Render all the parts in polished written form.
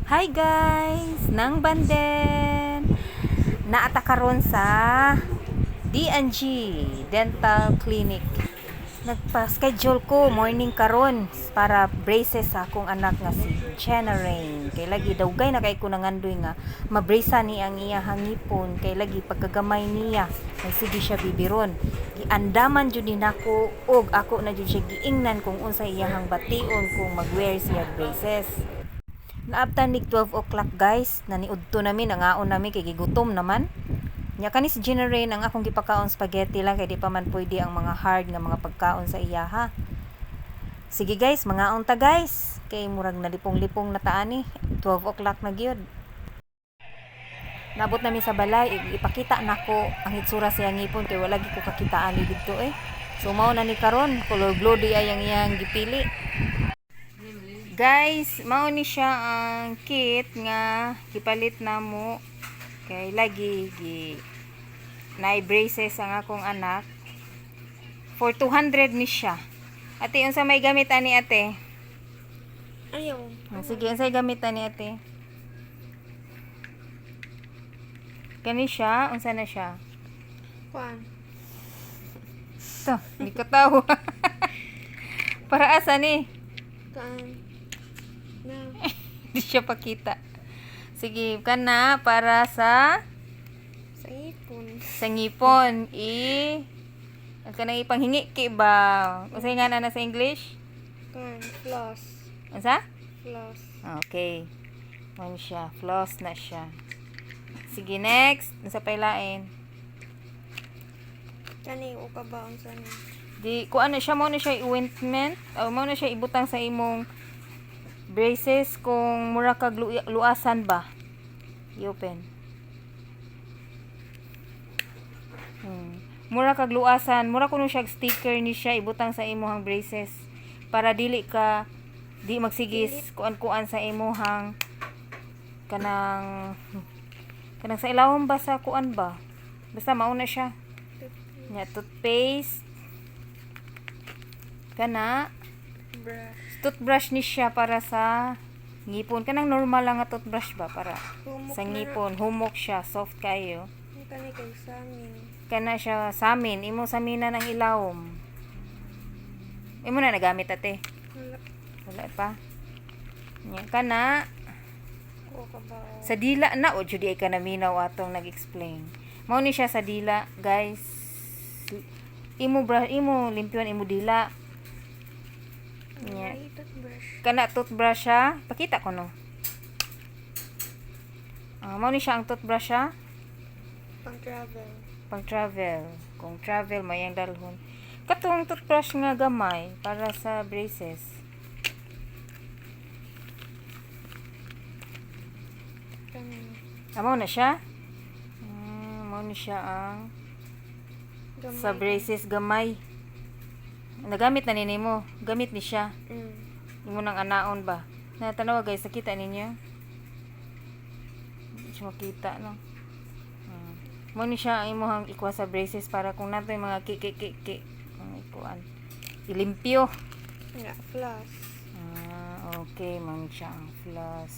Hi guys! Nang Banden! Naa ta karon sa D&G Dental Clinic. Nagpa-schedule ko morning karon para braces sa akong anak nga si Jenna Rain. Kay lagi dugay na kay ko nangandoy nga mabresa ni ang iyahang ngipon, kay lagi pagkagamay niya nagsige siya bibiron. Giandaman jud ni nako og ako na jud siya giingnan kung unsa iyahang bation kung mag-wear siya braces. Naabtan mig 12 o'clock, guys. Naniudto nami, nangaon nami kay gigutom naman. Nya kani si Jenna Rain, ang akong gipakaon spaghetti lang kay di pa man pwede ang mga hard nga mga pagkaon sa iyaha. Sige guys, mangaon ta, guys. Kay murag nalipong-lipong na ta ani. 12 o'clock na gyud. Nabot nami sa balay, ipakita nako ang hitsura sa iyang ngipon kay wala gyud ko kakitaan ni didto eh. So mao na ni karon, color blue di ay ang iyang gipili. Guys, mao ni siya ang kit nga gipalit namo kay lagi gi na braces ang akong anak. For 200 ni siya. Ate, unsa may gamit ani, ate? Ayaw. Ah, sige, unsay gamit ani, ate? Kani siya, unsa na siya? Kuan. To, hindi ko tawa. Para asa ni? Kuan. Na. Hindi siya pakita. Sige, kana para sa Sa ipon. Sa ngipon. I ang kanang ipanghingi ki ba? Unsay nga na sa English? Kuan. Floss. Unsa? Floss. Okay. Mao ni siya. Floss na siya. Sige, next. Unsa pa ilain? Kani o ka ba unsa ni? Di ko ano siya, mo na siya ointment o mo na siya ibutang sa imong braces kung mura kag luasan ba. I-open. Mura kag luasan, mura kuno siya sticker ni siya ibutang sa imong braces para dili ka di magsigis kuan-kuan sa imuhang kanang kanang sa ilawom ba, sa kuan ba. Basta mauna siya. Nya toothpaste kana Brush. Toothbrush ni siya para sa ngipon, kanang normal lang nga toothbrush ba, para Humok sa na. Ngipon. Humok siya, soft kayo. Kani kay sa amin. Kana siya samin, imo saminan ang ilawom. Imo na nagamit, ate? Wala. Wala pa. Nya kana O ka ba? Sa dila na o jud ay ka naminaw atong nag-explain. Mao ni siya sa dila, guys. Imo brush, imo limpyon imo dila. Nya Ay, toothbrush. Kana toothbrush siya. Pakita ko no. Ah, mao ni siya ang toothbrush siya. Pang travel. Pang travel. Kung travel may ang dalhon. Katong toothbrush nga gamay para sa braces. Kani. Ah, mao na siya. Mao ni siya ang Gamay. Sa braces gamay. Nagamit na ni nimo. Gamit ni siya. Imo nang anaon ba? Na tanawa guys, nakita ninyo? Hindi siya makita no. Mo ni siya ang imuhang ikuha sa braces para kung nato yung mga ki ki ki ki ang ikuan. Ilimpyo. Nga, floss. Ah, okay, mao ni siya ang floss.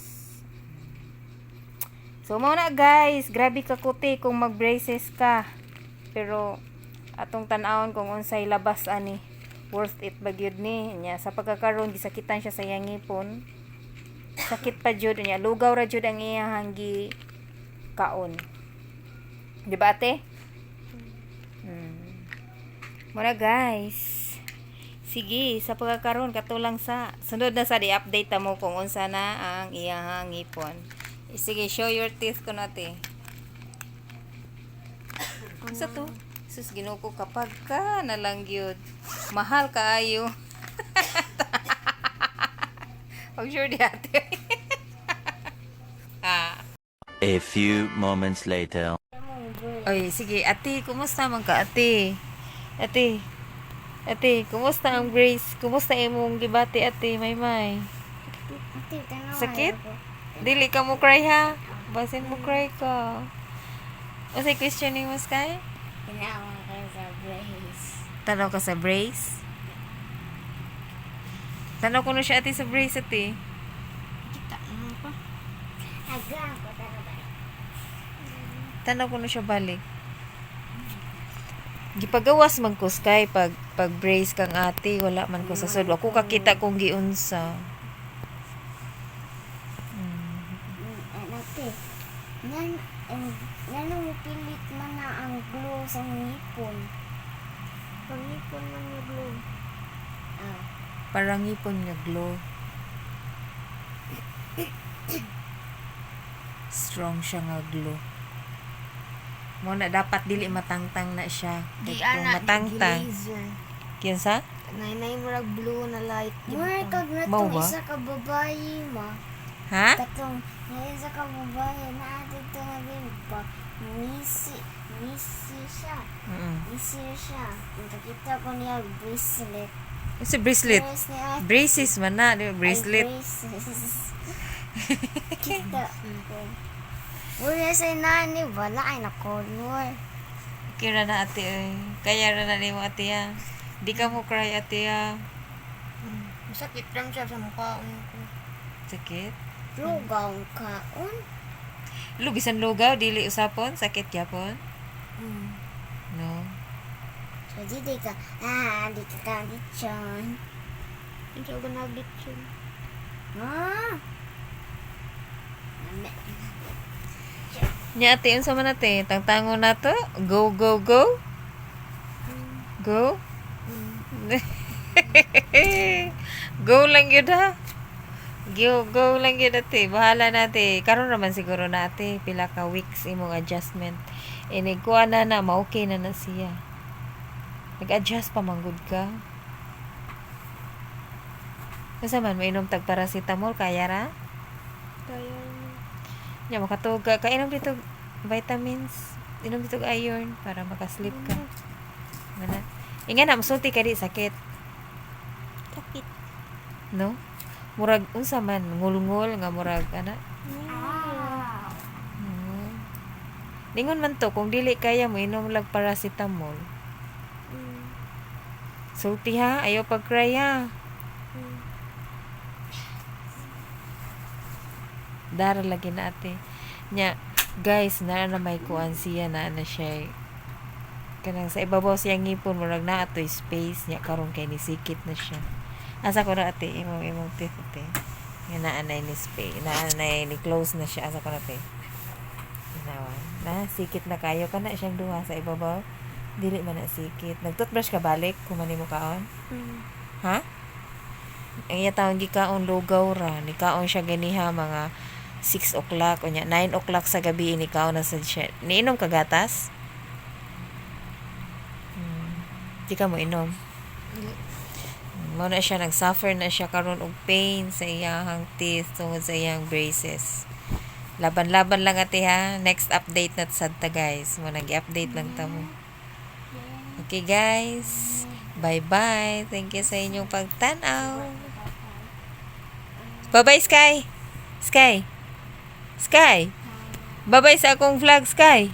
So mao na guys, grabe ka kuti kung mag-braces ka. Pero atong tan-awon kung unsay labas ani. Worth it ba gyud ni? Nya sa pagkakaroon gisakitan siya sa iyang ngipon. Sakit pa jud niya, lugaw ra jud ang iyang gi kaon. Di ba, ate? Mao na guys. Sige, sa pagkakaroon katulang sa sunod na sa di-update ta mo kung unsa na ang iyang ngipon. Eh, sige, show your teeth ko ate. Unsa to? Sus, Ginoo ko, kapag ka na lang gyud. Mahal kaayo. Pag sure di ate. Ah. A few moments later. Oy, sige, ate, kumusta man ka, ate? Ate. Ate, kumusta ang brace? Kumusta imong gibati, ate? May may. Sakit? Dili ka mo cry ha? Basin mo cry ka. Unsay question nimo, Sky? Tanawa ka sa brace. Tanaw ka sa brace? Tanaw ko na siya, ate, sa brace, ate. Kita mo pa. Agang ko tanaw ba? Tanaw ko na siya balik. Gipagawas man ko, Sky, pag brace kang ate, wala man ko sa sud. Ako kakita kung giunsa. Ano te? Nan nano mo pilit man na ang glue sa ngipon. Ang ngipon man yung glue. Ah. Parang ngipon nga glow. Strong siya nga glow. Mo na dapat dili matangtang na siya. Kay kung matangtang, laser. kinsa? Nay murag blue na light. Murag kag Mao natong ba? isa ka babae ma. Ha? Katong nga isa ka babae na dito nga din pa. Misi, misi siya. Misi siya. Nakita ko niya bracelet. Kasi bracelet. Bracelet niya. Braces man na, di ba? Bracelet. Ay, braces. Kita ko. Wala sa nani, wala ay na-color. Kira na ate oy. Kaya ra na nimo ate ya. Di ka mo cry ate ya. Masakit ram siya sa mukha ko. Sakit. Lugaw kaon. Lu bisan lugaw dili usapon sakit gyapon. No. So, di ka, di ka kalitsyon. Hindi ko naglitsyon. Ah! Nami. Nya ate unsa man ate? Tangtangon na to. Go, go, go. Go. Go lang yun ha. Go, go lang yun ate. Bahala na ate. Karon naman siguro na ate. Pila ka weeks imong adjustment. Inig kuha na na, ma-okay na na siya. Nag-adjust pa manggod ka. Kasi man, mainom tag paracetamol, kaya ra? Kaya Nya makatuga ka. Inom dito vitamins. Inom dito iron para makasleep ka. Mana. Inga na, musulti ka di, sakit. Sakit. No? Murag, unsa man, ngulngul nga murag, ana. Ah. Ningon man to, kung dili kaya mo, inom lag paracetamol. Sulti ha, ayaw pag-cry ha. Dara lagi na ate. Nya, guys, naa na may kuan siya, naa na siya. Kanang sa ibabaw siya ngipon, murag naa to'y space niya karon kay nisikit na siya. Asa ko na ate, imong imong teeth ate. Nga naa na ni space, naa na ni close na siya. Asa ko na ate. Inawa. Na, sikit na kayo kana siyang duha sa ibabaw. Dili man na sikit. Nag-toothbrush ka balik kung man mo kaon? Ha? Ang iya taong gikaon lugaw ra. Nikaon siya ganiha mga 6 o'clock unya 9 o'clock sa gabi nikaon na sad siya. Niinom ka gatas? Di ka mo inom. Mo na siya nag-suffer na siya karon og pain sa iyahang teeth tungod sa iyang braces. Laban-laban lang ate ha. Next update na sad ta guys. Mo nag-update lang ta mo. Okay guys. Bye-bye. Thank you sa inyong pagtanaw. Bye-bye Sky. Sky. Sky. Bye-bye sa akong vlog Sky.